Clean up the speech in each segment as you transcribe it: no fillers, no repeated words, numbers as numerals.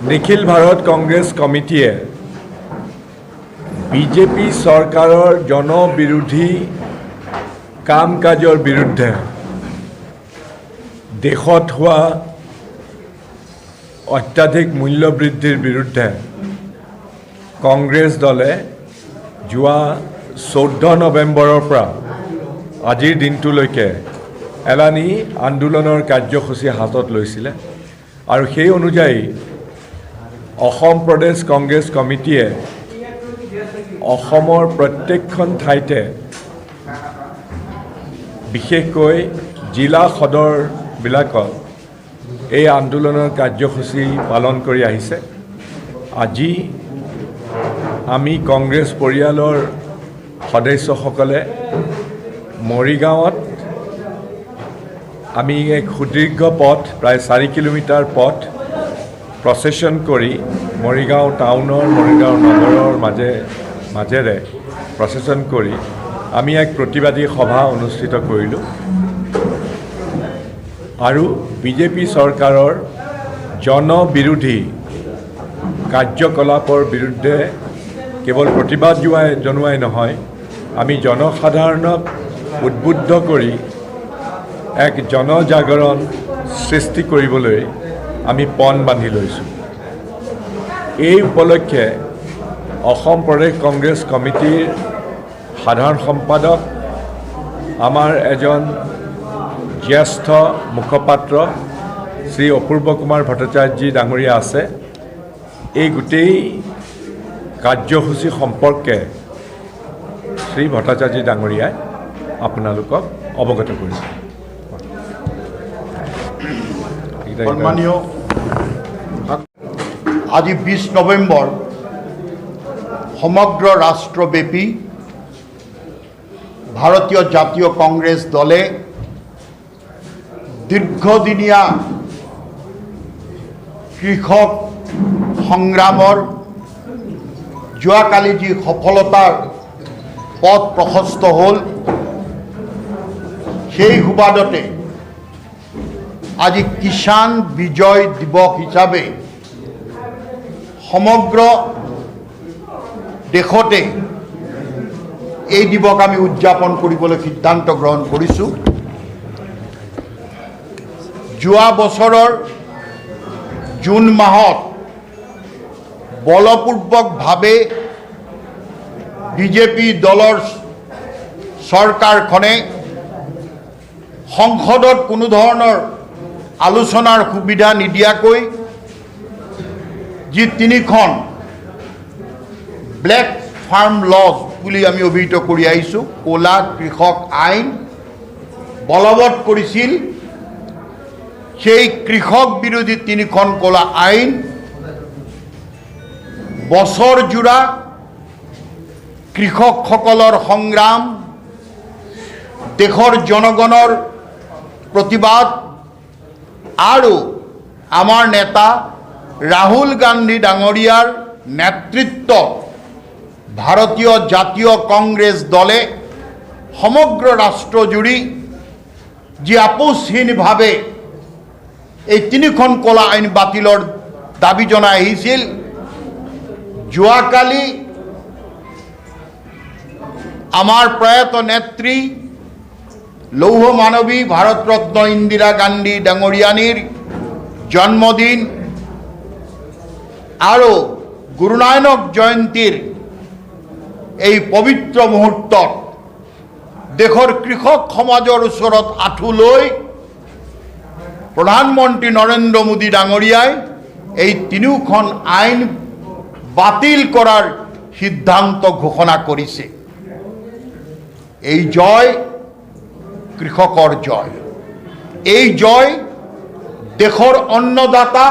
নিখিল ভাৰত কংগ্ৰেছ কমিটিয়ে বিজেপি চৰকাৰৰ জনবিৰোধী কাম কাজৰ বিৰুদ্ধে, দেশত হোৱা অত্যাধিক মূল্যবৃদ্ধিৰ বিৰুদ্ধে কংগ্ৰেছ দলে যোৱা 14 নৱেম্বৰৰ পৰা আজিৰ দিনটোলৈকে এলানি আন্দোলনৰ কাৰ্যসূচী হাতত লৈছিলে আৰু সেই অনুযায়ী অসম প্ৰদেশ কংগ্ৰেছ কমিটিয়ে অসমৰ প্ৰত্যেকখন ঠাইতে, বিশেষকৈ জিলা সদৰবিলাকত এই আন্দোলনৰ কাৰ্যসূচী পালন কৰি আহিছে। আজি আমি কংগ্ৰেছ পৰিয়ালৰ সদস্যসকলে মৰিগাঁৱত আমি এক সুদীৰ্ঘ পথ, প্ৰায় 4 কিলোমিটাৰ পথ প্ৰচেছন কৰি, মৰিগাঁও টাউনৰ, মৰিগাঁও নগৰৰ মাজেৰে প্ৰচেছন কৰি আমি এক প্ৰতিবাদী সভা অনুষ্ঠিত কৰিলোঁ আৰু বিজেপি চৰকাৰৰ জনবিৰোধী কাৰ্যকলাপৰ বিৰুদ্ধে কেৱল প্ৰতিবাদ জনোৱাই নহয়, আমি জনসাধাৰণক উদ্বুদ্ধ কৰি এক জনজাগৰণ সৃষ্টি কৰিবলৈ আমি পণ বান্ধি লৈছোঁ। এই উপলক্ষে অসম প্ৰদেশ কংগ্ৰেছ কমিটিৰ সাধাৰণ সম্পাদক, আমাৰ এজন জ্যেষ্ঠ মুখপাত্ৰ শ্ৰী অপূৰ্ব কুমাৰ ভট্টাচাৰ্যী ডাঙৰীয়া আছে। এই গোটেই কাৰ্যসূচী সম্পৰ্কে শ্ৰী ভট্টাচাৰ্যী ডাঙৰীয়াই আপোনালোকক অৱগত কৰিব। সন্মানীয়, আজি 20 নৱেম্বৰ সমগ্ৰ ৰাষ্ট্ৰব্যাপী ভাৰতীয় জাতীয় কংগ্ৰেছ দলে দীৰ্ঘদিনীয়া কৃষক সংগ্ৰামৰ যোৱাকালি যি সফলতাৰ পথ প্ৰশস্ত হ'ল, সেই সুবাদতে আজি কিষাণ বিজয় দিৱস হিচাপে সমগ্ৰ দেশতে এই দিৱস আমি উদযাপন কৰিবলৈ সিদ্ধান্ত গ্ৰহণ কৰিছোঁ। যোৱা বছৰৰ জুন মাহত বলপূৰ্বকভাৱে বিজেপি দলৰ চৰকাৰখনে সংসদত কোনো ধৰণৰ আলোচনাৰ সুবিধা নিদিয়াকৈ যি তিনিখন ব্লেক ফাৰ্ম লজ বুলি আমি অভিহিত কৰি আহিছোঁ, ক'লা কৃষক আইন বলবৎ কৰিছিল, সেই কৃষক বিৰোধী তিনিখন ক'লা আইন বছৰজোৰা কৃষকসকলৰ সংগ্ৰাম, দেশৰ জনগণৰ প্ৰতিবাদ আৰু আমাৰ নেতা ৰাহুল গান্ধী ডাঙৰীয়াৰ নেতৃত্বত ভাৰতীয় জাতীয় কংগ্ৰেছ দলে সমগ্ৰ ৰাষ্ট্ৰজুৰি যি আপোচহীনভাৱে এই তিনিখন ক'লা আইন বাতিলৰ দাবী জনাই আহিছিল, যোৱাকালি আমাৰ প্ৰয়াত নেত্ৰী, লৌহ মানৱী, ভাৰতৰত্ন ইন্দিৰা গান্ধী ডাঙৰীয়ানীৰ জন্মদিন আৰু গুৰু নানক জয়ন্তীৰ এই পবিত্ৰ মুহূৰ্তত দেশৰ কৃষক সমাজৰ ওচৰত আঁঠু লৈ প্ৰধানমন্ত্ৰী নৰেন্দ্ৰ মোদী ডাঙৰীয়াই এই তিনিওখন আইন বাতিল কৰাৰ সিদ্ধান্ত ঘোষণা কৰিছে। এই জয় কৃষকৰ জয়, এই জয় দেশৰ অন্নদাতা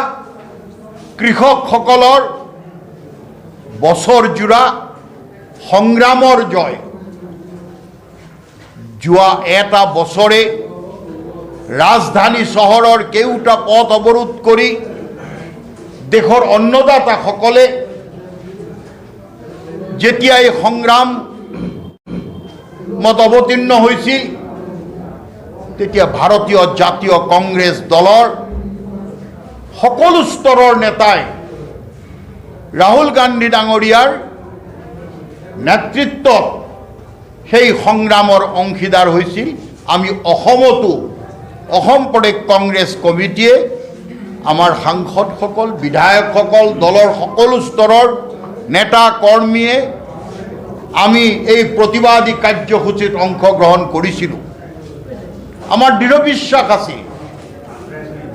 কৃষকসকলৰ বছৰজোৰা সংগ্ৰামৰ জয়। যোৱা এটা বছৰে ৰাজধানী চহৰৰ কেওটা পথ অৱৰোধ কৰি দেশৰ অন্নদাতাসকলে যেতিয়া এই সংগ্ৰামত অৱতীৰ্ণ হৈছিল, তেতিয়া ভাৰতীয় জাতীয় কংগ্ৰেছ দলৰ সকলো স্তৰৰ নেতাই ৰাহুল গান্ধী ডাঙৰীয়াৰ নেতৃত্বত সেই সংগ্ৰামৰ অংশীদাৰ হৈছিল। আমি অসমতো অসম প্ৰদেশ কংগ্ৰেছ কমিটিয়ে আমাৰ সাংসদসকল, বিধায়কসকল, দলৰ সকলো স্তৰৰ নেতা কৰ্মীয়ে আমি এই প্ৰতিবাদী কাৰ্যসূচীত অংশগ্ৰহণ কৰিছিলোঁ। আমাৰ দৃঢ় বিশ্বাস আছিল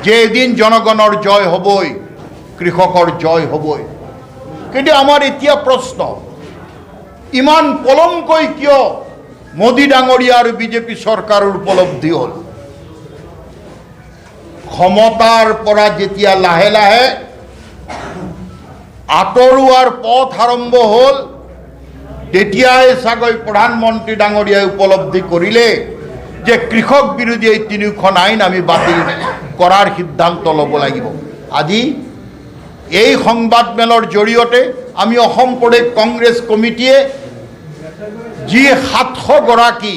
যে এদিন জনগণৰ জয় হ'বই, কৃষকৰ জয় হ'বই। কিন্তু আমাৰ এতিয়া প্ৰশ্ন, ইমান পলমকৈ কিয় মোদী ডাঙৰীয়া আৰু বিজেপি চৰকাৰৰ উপলব্ধি হ'ল? ক্ষমতাৰ পৰা যেতিয়া লাহে লাহে আঁতৰোৱাৰ পথ আৰম্ভ হ'ল, তেতিয়াই চাগৈ প্ৰধানমন্ত্ৰী ডাঙৰীয়াই উপলব্ধি কৰিলে যে কৃষক বিৰোধী এই তিনিওখন আইন আমি বাতিল কৰাৰ সিদ্ধান্ত ল'ব লাগিব। আজি এই সংবাদমেলৰ জৰিয়তে আমি অসম প্ৰদেশ কংগ্ৰেছ কমিটিয়ে যি 700 গৰাকী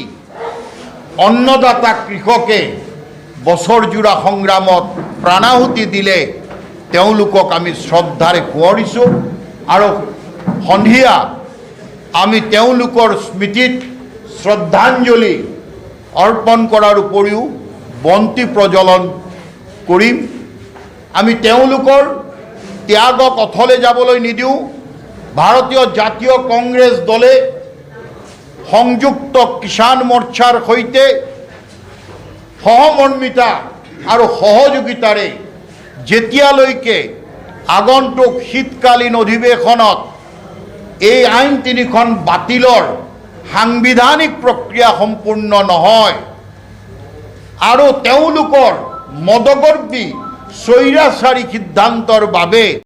অন্নদাতা কৃষকে বছৰজোৰা সংগ্ৰামত প্ৰাণাহুতি দিলে, তেওঁলোকক আমি শ্ৰদ্ধাৰে সোঁৱৰিছোঁ আৰু সন্ধিয়া আমি তেওঁলোকৰ স্মৃতিত শ্ৰদ্ধাঞ্জলি অৰ্পণ কৰাৰ উপৰিও বন্তি প্ৰজ্বলন কৰিম। আমি তেওঁলোকৰ ত্যাগক অথলে যাবলৈ নিদিওঁ। ভাৰতীয় জাতীয় কংগ্ৰেছ দলে সংযুক্ত কিষাণ মৰ্চাৰ সৈতে সহমৰ্মিতা আৰু সহযোগিতাৰে যেতিয়ালৈকে আগন্তুক শীতকালীন অধিৱেশনত এই আইন তিনিখন বাতিলৰ সাংবিধানিক প্ৰক্ৰিয়া সম্পূৰ্ণ নহয় আৰু তেওঁলোকৰ মদগৰ্বী স্বৈৰাচাৰী সিদ্ধান্তৰ বাবে